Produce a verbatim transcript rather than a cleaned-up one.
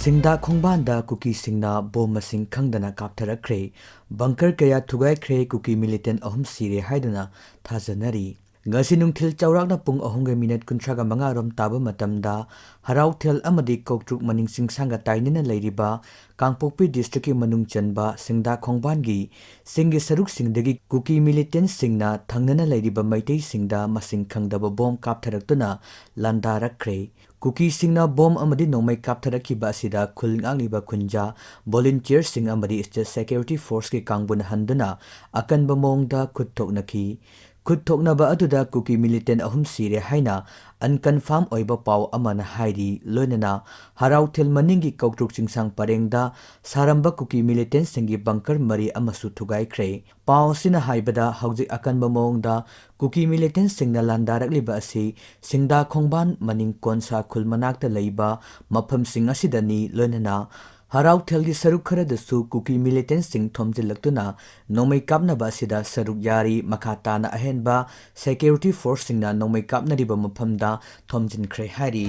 ꯁꯤꯡꯗꯥ ꯈꯣꯡꯕꯥꯟꯗ ꯀꯨꯀꯤꯁꯤꯡꯅ ꯕꯣꯝ ꯃꯁꯤꯡ ꯈꯪꯗꯅ ꯀꯥꯞꯊꯔꯛꯈ꯭ꯔꯦ꯫ ꯕꯪꯀꯔ ꯀꯌꯥ ꯊꯨꯒꯥꯏꯈ꯭ꯔꯦ, ꯀꯨꯀꯤ ꯃꯤꯂꯤꯇꯦꯟ ꯑꯍꯨꯝ ꯁꯤꯔꯦ ꯍꯥꯏꯗꯨꯅ ꯊꯥꯖꯅꯔꯤ꯫ ꯉꯁꯤ ꯅꯨꯡꯊꯤꯜ ꯆꯥꯎꯔꯥꯛꯅ ꯄꯨꯡ ꯑꯍꯨꯝꯒ ꯃꯤꯅꯠ ꯀꯨꯟꯊ꯭ꯔꯥꯒ ꯃꯉꯥ ꯔꯣꯝ ꯇꯥꯕ ꯃꯇꯝꯗ ꯍꯔꯥꯎꯊꯦꯜ ꯑꯃꯗꯤ ꯀꯧꯇ꯭ꯔꯨꯛ ꯃꯅꯤꯡ ꯆꯤꯡꯁꯥꯡꯒ ꯇꯥꯏꯅꯅ ꯂꯩꯔꯤꯕ ꯀꯥꯡꯄꯣꯛꯄꯤ ꯗꯤꯁꯇ꯭ꯔꯤꯛꯀꯤ ꯃꯅꯨꯡ ꯆꯟꯕ ꯁꯤꯡꯗꯥ ꯈꯣꯡꯕꯥꯟꯒꯤ ꯆꯤꯡꯒꯤ ꯁꯔꯨꯛꯁꯤꯡꯗꯒꯤ ꯀꯨꯀꯤ ꯃꯤꯂꯤꯇꯦꯟꯁꯤꯡꯅ ꯊꯪꯅꯅ ꯂꯩꯔꯤꯕ ꯃꯩꯇꯩꯁꯤꯡꯗ ꯃꯁꯤꯡ ꯈꯪꯗꯕ ꯕꯣꯝ ꯀꯥꯞꯊꯔꯛꯇꯨꯅ ꯂꯥꯟꯗꯥꯔꯛꯈ꯭ꯔꯦ꯫ ꯀꯨꯀꯤꯁꯤꯡꯅ ꯕꯣꯝ ꯑꯃꯗꯤ ꯅꯣꯡꯃꯩ ꯀꯥꯞꯊꯔꯛꯈꯤꯕ ꯑꯁꯤꯗ ꯈꯨꯜ ꯉꯥꯛꯂꯤꯕ ꯈꯨꯟꯖꯥ, ꯚꯣꯂꯨꯟꯇꯤꯌꯔꯁꯤꯡ ꯑꯃꯗꯤ ꯁ꯭ꯇꯦꯠ ꯁꯦꯀ꯭ꯌꯨꯔꯤꯇꯤ ꯐꯣꯔꯁꯀꯤ ꯀꯥꯡꯕꯨꯅ ꯍꯟꯗꯨꯅ ꯑꯀꯟꯕ ꯃꯑꯣꯡꯗ ꯈꯨꯠ ꯊꯣꯛꯅꯈꯤ꯫ ꯈꯨꯠ ꯊꯣꯛꯅꯕ ꯑꯗꯨꯗ ꯀꯨꯀꯤ ꯃꯤꯂꯤꯇꯦꯟ ꯑꯍꯨꯝ ꯁꯤꯔꯦ ꯍꯥꯏꯅ ꯑꯟꯀꯟꯐꯥꯔꯝ ꯑꯣꯏꯕ ꯄꯥꯎ ꯑꯃꯅ ꯍꯥꯏꯔꯤ꯫ ꯂꯣꯏꯅꯅ ꯍꯔꯥꯎꯊꯦꯜ ꯃꯅꯤꯡꯒꯤ ꯀꯧꯇ꯭ꯔꯨꯛ ꯆꯤꯡꯁꯥꯡ ꯄꯔꯦꯡꯗ ꯁꯥꯔꯝꯕ ꯀꯨꯀꯤ ꯃꯤꯂꯤꯇꯦꯟꯁꯤꯡꯒꯤ ꯕꯪꯀꯔ ꯃꯔꯤ ꯑꯃꯁꯨ ꯊꯨꯒꯥꯏꯈ꯭ꯔꯦ꯫ ꯄꯥꯎ ꯑꯁꯤꯅ ꯍꯥꯏꯕꯗ ꯍꯧꯖꯤꯛ ꯑꯀꯟꯕ ꯃꯑꯣꯡꯗ ꯀꯨꯀꯤ ꯃꯤꯂꯤꯇꯦꯟꯁꯤꯡꯅ ꯂꯥꯟꯗꯥꯔꯛꯂꯤꯕ ꯑꯁꯤ ꯁꯤꯡꯗꯥ ꯈꯣꯡꯕꯥꯟ ꯃꯅꯤꯡ ꯀꯣꯟꯁꯥ ꯈꯨꯜ ꯃꯅꯥꯛꯇ ꯂꯩꯕ ꯃꯐꯝꯁꯤꯡ ꯑꯁꯤꯗꯅꯤ꯫ ꯂꯣꯏꯅꯅ ꯍꯔꯥꯎꯊꯦꯜꯒꯤ ꯁꯔꯨꯛ ꯈꯔꯗꯁꯨ ꯀꯨꯀꯤ ꯃꯤꯂꯤꯇꯦꯟꯁꯤꯡ ꯊꯣꯝꯖꯤꯜꯂꯛꯇꯨꯅ ꯅꯣꯡꯃꯩ ꯀꯥꯞꯅꯕ ꯑꯁꯤꯗ ꯁꯔꯨꯛ ꯌꯥꯔꯤ꯫ ꯃꯈꯥ ꯇꯥꯅ ꯑꯍꯦꯟꯕ ꯁꯦꯀ꯭ꯌꯨꯔꯤꯇꯤ ꯐꯣꯔꯁꯁꯤꯡꯅ ꯅꯣꯡꯃꯩ ꯀꯥꯞꯅꯔꯤꯕ ꯃꯐꯝꯗ ꯊꯣꯝꯖꯤꯟꯈ꯭ꯔꯦ ꯍꯥꯏꯔꯤ꯫